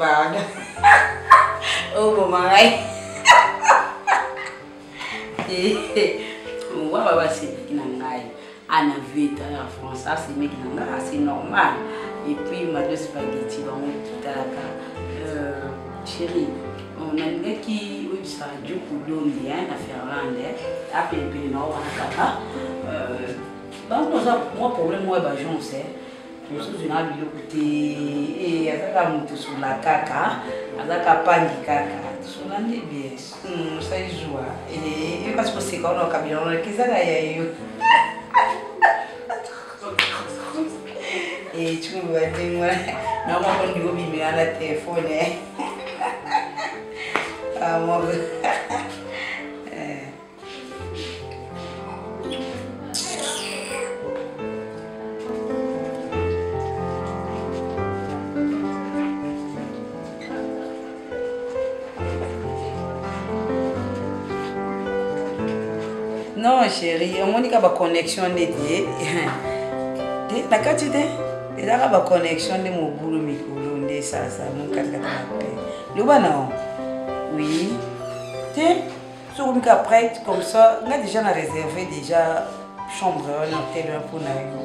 pardon. Oboma ngai. Wa basemeki na ngai ana veta ya France asemeki na ngai c'est normal. Et puis Mado Spaghetti bango totalaka euh, chérie nalingaki oyebisa Djoku Dombi na Ferlande apenepene na wana kaka euh, bango oza mwa problème moko ya baagence mosusu na biloko te eh, aza kaka moto sola kaka aza kaka pangi kaka sola nde bien osali hmm, zuwa eh, yo kasi koseka wana okabila wana kezaka ya yo eh, cumbu bandenge wana na moko ndiko obimela na telefone ah, moko Non chérie, omoni ka ba connexion nde te. Te na kati te. Ezaka ba connexion nde mobulu mikolo nde sasa mon kati kati na pe. Loba na. Oui. Te soki okomi kaka prête comme ça nga déjà na réservé déjà chambre wana hotel wana mpo na yo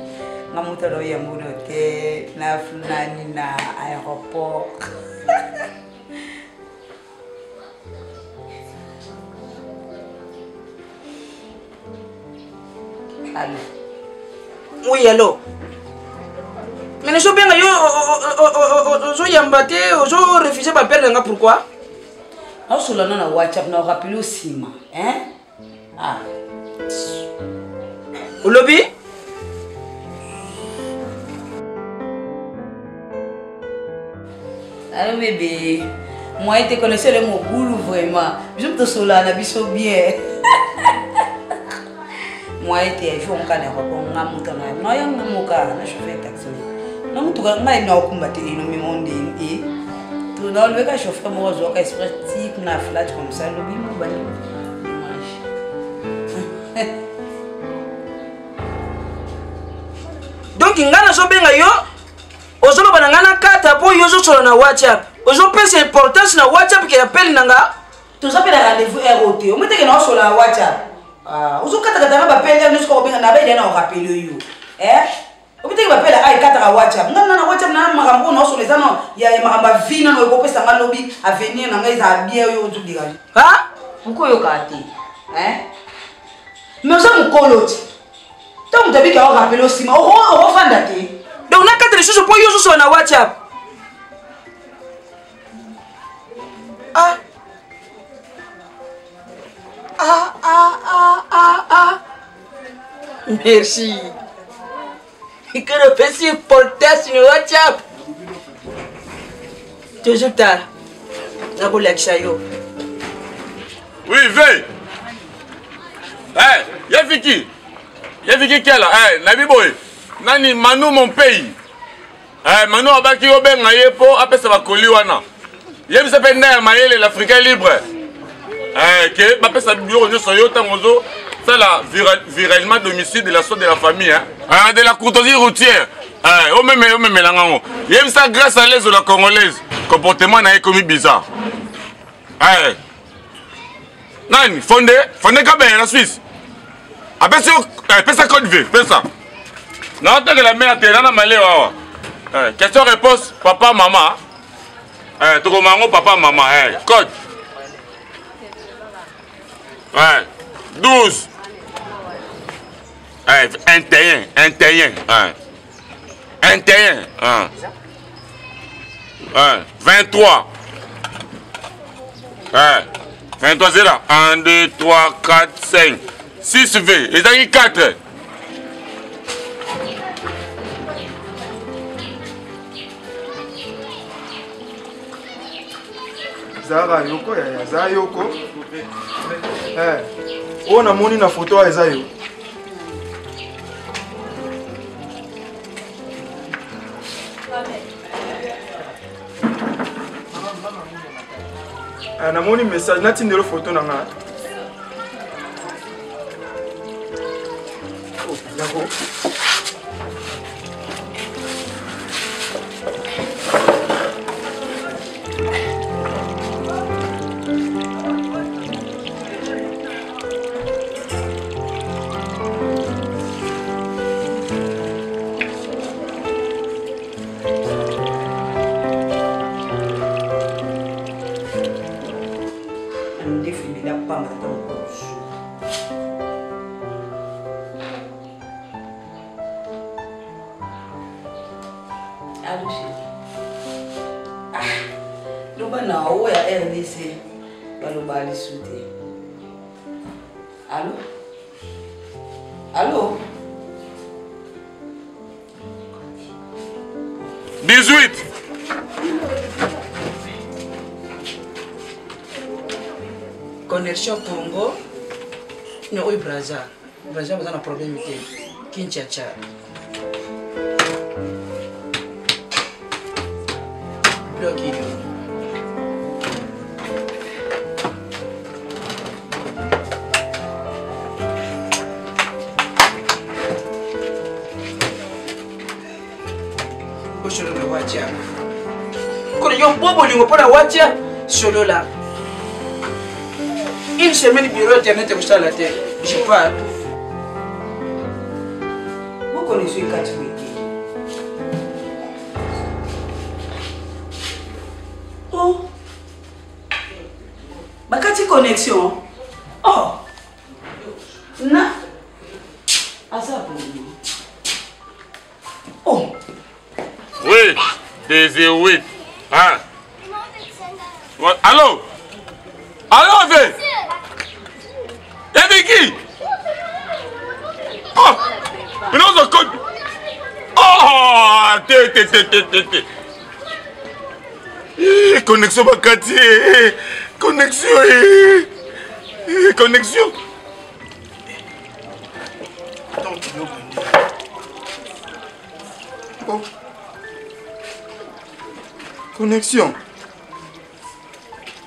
nga moto aloyi yango na hotel na nani na aéroport allo oui allo mais nazobenga yo ozoyamba te ozo refuse bapele na nga pourquoi Naosolola na na WhatsApp na rappele nsima hein? Ah. Olobi? Allô bébé. Moi te connaissais le mobulu vraiment. Biso tosolola na biso bien. Moi te jour nka na aéroport nga moto na na ya nga moka na chauffeur taxi. Na mutuka ngai na okumba te ino mi monde e. To na olobeka chauffeur moko azwaka express ti kuna flat comme ça lobi mobali dimanche. Donc nga nazobenga yo ozoloba na nga na kata mpo yo ozosolola na whatsapp ozopesa importance na whatsapp ke appel na nga toza mpe na rendez-vous heure oyo te omoi teke na osola na whatsapp ah, ozokatakata nga bapele heure nyonso kobenga na baida na orapele yo eh? obitaki bapela a ekataka whatsapp nga na whatsapp na makambo oyo naosola eza no ya makambo ya vie nano ekopesa nga lobi avenir na ngai ezala bien oyo ozodeka pourkoi oyokaka te mais oza mokolo ti ntango moto abiki aorapele osima okofanda te donc nakata lisusu mpo yo ozosola na whatsapp ah. Ah, ah, ah, ah, ah. Merci. Ikoro pesi importance na WhatsApp. Toujours tard. Nakolakisa yo. Oui, veille. Eh, hey, Yefiki. Yefiki Kela, eh, hey, Nabi Boy. Nani Manu mon pays. Eh, Manu abaki obenga ye po apesa bakoli wana. Yebisa mpe nda ya mayele l'Africain libre. Eh, ke bapesa biloko nyonso yo ntango ozo sala virellement domicile de la sorte de la famille hein? Ah, de la courtoisie routière eh, omeme omemela ngango yebisa grâce à l'aise la congolaise comportement na ye ekomi bizarre eh. nani fonde fonde kabeye na suisse apesi yo eh, pesa code v pesa naotekela mea te nana maleo awa eh, question réponse papa mama eh, tokoma yango papa mama eh, code eh, 12 eh, 21 21 eh. 21 eh. Eh, 23 eh, 23 zela 1 2 3 4 5 6 v ezangi 4 zalaka yoko yaya za yoko eh, oyo namoni na foto oyo eza yo Ah, namoni message natindelo foto na nga oh, yango Allo chérie. Ah, loba na oyo ya RDC baloba lisu te. Allo? Allo? 18 Connexion Congo na oyo Brazza. Brazza baza na problème te. Kinshasa. Bloc yo. Osolola watia. Kono yo mpo bolingo mpo na watia solola. Une semaine bureau internet ekosala te. Je pars. Bokonnexion ekati boye te. Oh. Bakati connexion. Oh. Na aza bongo. Oh. Oui, 18. Hein? Ouais, allô? Allô, V? Yabi qui? Oh! Mais non, on code. Oh! Te, te, te, te, te, te. Eh, connexion bakati. Eh, connexion. Eh. Eh, connexion. Oh. Connexion.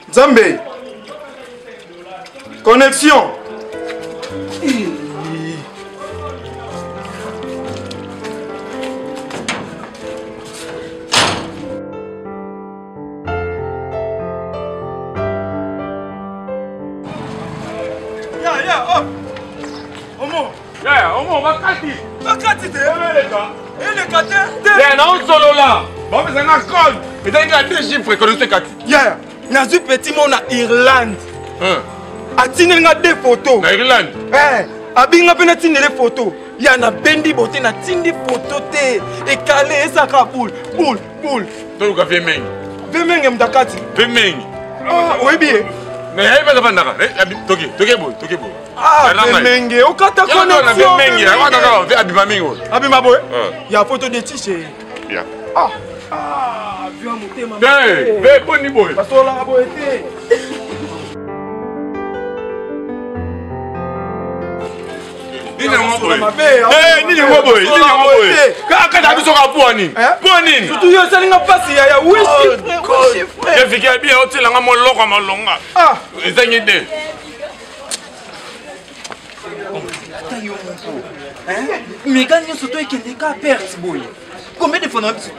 Nzambe. Connexion. Ya, ya, hop. Omo. Ya, omo, bakati. Bakati te. Eleka. Eleka te. Te. Ya, na osolola. Bapesa nga code. Ezalaki na deux chiffres connexion ekati. Ya, nazwi petit mot na Irlande. Atindeli nga deux photos. Na Irlande. Eh, abinga mpe natindele photo. Ya nabendi bote natindi photo te. Ekale ezaka boule, boule, boule. Toluka vie mengi. Vie mengi moto akati. Vie mengi. Ah, oyebi ye. Mais yayebi aza vandaka. Toke, toke boye, toke boye. Ah, vie mengi, okata connexion. Vie mengi, akataka abima mingi oyo. Abima boye? Ya photo de tiche. Ya. Ah. Ah, vieux motema. Te, be boni boye. Basolaka boye te. Nini yango boye? Eh, nini yango boye? Nini yango boye? Kaka na biso ka poa nini? Poa nini? Surtout yo osali nga pasi ya ya oui chiffre, oui chiffre. Ya fiki ya bien otiela nga moloko malonga. Ah, ezangi te. Ata yo moko. Hein? Mega nyonso to ekende ka perte boye. Combien de fois na biso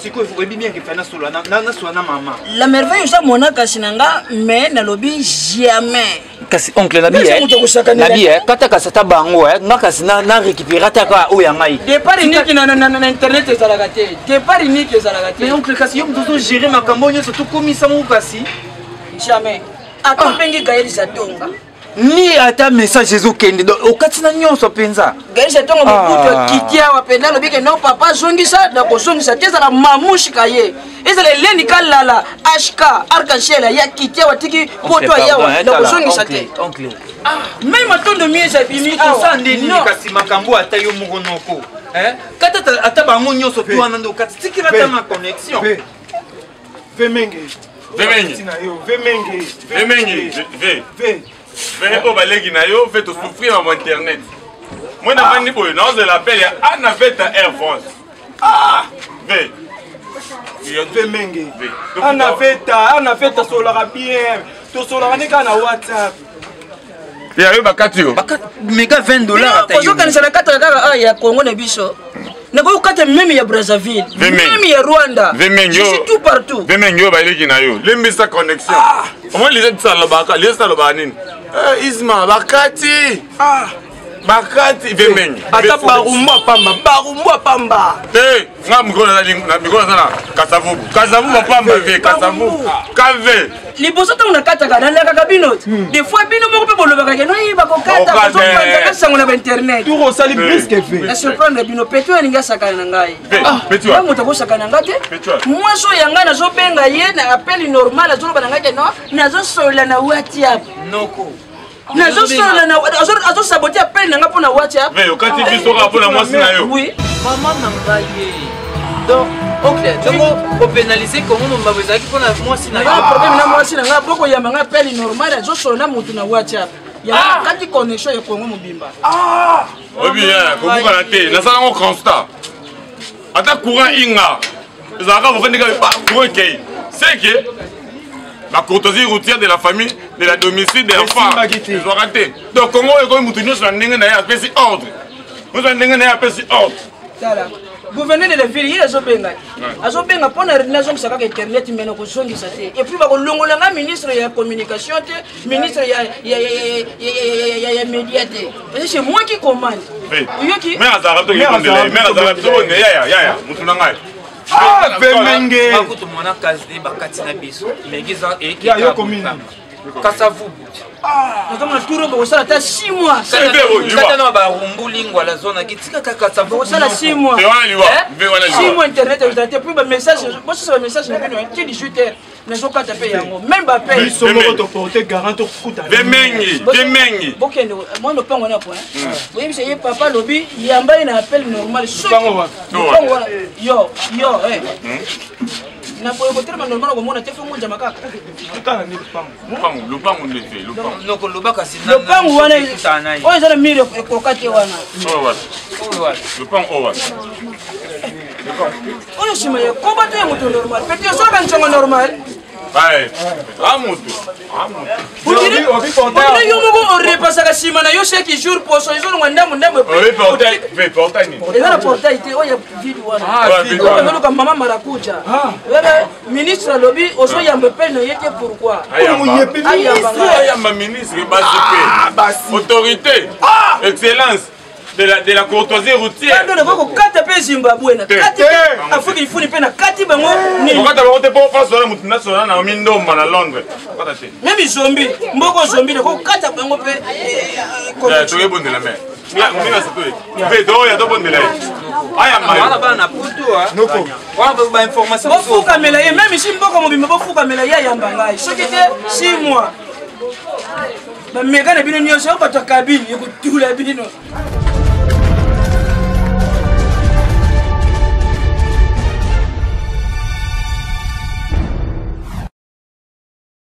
sikoyo oyebi bien ke fana solo na na solo na mama. La merveille oza mwana kasi na nga mais nalobi jamais. Kasi oncle na bi eh. Na bi eh kata kasi ata bango eh nga kasi na na récupérer ata ka oyo ya ngai. Départ unique na na na internet ezalaka te. Départ unique ezalaka te. Mais oncle kasi yo moto ozo gérer makambo nyonso tokomisa ngo kasi. Jamais. Ata obengi Gaël Zatonga. Ni ata message ezokende donc okati na nyonso mpenza. Gaël Zatonga mobutu akiti awa mpenza alobi ke non papa zongisa nakozongisa te ezala mamushika ye ezala eleni kalala hk arc-en-ciel ya kiti awa tiki poto ayawa nakozongisa te meme matondo miezi abimi awa nde kasi makambo ata yo moko noko kata ata bango nyonso to wana nde okati tikila ata na connexion. Vemenge. Vemenge. Vemenge. Vemenge. V. V. V oyo baleki na yo ve tosouffrir na internet. Moi navandi boye naozela appel ya Anna Veta Air France. Ah! V. Vemenge. Anna Veta, Anna Veta solaka bien. Tosolaka nde kaka na WhatsApp. Ya yo bakati yo. Mega 20 dollars ata yo. Ozokanisa na kata kaka ya Congo na biso. Nakoki kokata meme ya Brazzaville, meme ya Rwanda. Je suis tout partout. Vemenge yo baleki na yo. Limbisa connexion. Omoni Lisette alobaka, Lisette alobaka nini? Eh, Isma bakati. Ah. Bakati ve mengi. Ata barumbu pamba, barumbu pamba. Te, nga mikolo naza na Kasavubu. Kasavubu pamba ve, Kasavubu. Kave. Liboso ntango nakataka nalakaka bino te. Des fois bino moko mpe bolobaka ke noyi bakokata bazopanzaka sango na bainternet. Tour osali briske ve. Na surprendre bino peto alingi asakana na ngai. Nga moto akosakana na ngai te. Mwasi oyo ya ngai nazobenga ye na appel normal azoloba na ngai ke no nazosolola na WhatsApp. Noko. Nazosolola na azosabote appel na ngai mpo na WhatsApp. Mais okati biso kaka mpo na mwasi na yo. Oui. Mama na ngai ye. Donc, oncle, donc opénaliser Congo mobimba ezalaki mpo na mwasi na yo. Problème na mwasi na ngai bokoyamba ngai appel normal azosolola na motu na WhatsApp. Yango kati connexion ya Congo mobimba. Oyebi kobukana te, nasala yango constat. Ata courant inga ezalaka bofandi kaka courant ekei. C'est que la courtoisie routière de la famille, de la domicile, de l'enfant. Ezwaka te. Donc Congo ekomi mutu nyonso na ndenge na ye apesi ordre. Nyonso na ndenge na ye apesi ordre. Tala. Gouverneur de la ville ye azobenga azobenga mpo na nazongisa kaka internet me nakozongisa te et puis bakolongola nga ministre ya communication te ministre ya média te parce que c'est moi qui commande. Oyoki mais azalaka tokekondela ye mais azalaka tokondela yaya yaya motu na ngai. Ah, Vemenge. Bakutu mwana kazi bakati na biso. Megiza Ya yo commune. Kasavubu. Nazomona turo bakosala ata 6 mois. Kata na barumbu lingwa la zone ki tika kaka Kasavubu. Bakosala 6 mois. 6 mois internet ezala te puis ba message bosisa ba message na bino ti 18 heures nazokata mpe yango même ba appel. Biso moko to porter garant to kuta. Vemengi, vemengi. Bokende mwa lopango na point. Boyebisa ye papa lobi yamba ye na appel normal. Lopango wapi? Lopango wana yo yo eh. Na boye kotelema normal okomona te fongo njama kaka. Totala nde lopango. Lopango, lopango nde te, lopango. Noko lobaka si lopango wana oyo eza na mire ekoka te wana. Oyo wapi? Lopango oyo wapi? Oyo nsima ya koba te ya moto normal. Pete osalaka nzongo normal. Aye, a moto. A moto. Odire yo moko orepasaka nsima na yo chaque jour poso ezolongwa ndambo ndambo. Oyo portail, ve portail nini? Eza na portail te oyo ya vide wana. Oyo mama marakuja. Wewe ministre alobi ozoyamba mpe na ye te pourquoi? Ayamba ministre basi pe. Autorité. Excellence. De la courtoisie routière. Kando na kokata pe Zimbabwe na kati Afrique ifuni pe na kati bango nini. Kokata bango te po face na mutu national na mindomba na Londres. Kokata te. Même zombi, mboko zombi na kokata bango pe. Toye bondela mais. Mina satoye. Pe to ya to bondela ye. Aya mbayo. Wana bana putu ah. Noko. Wana ba information. Bofukamela ye même si mboko mobimba bofukamela ye ayamba ngai. Soki te 6 mois. Bameka na bino nyonso bato ya kabine ekotula bino.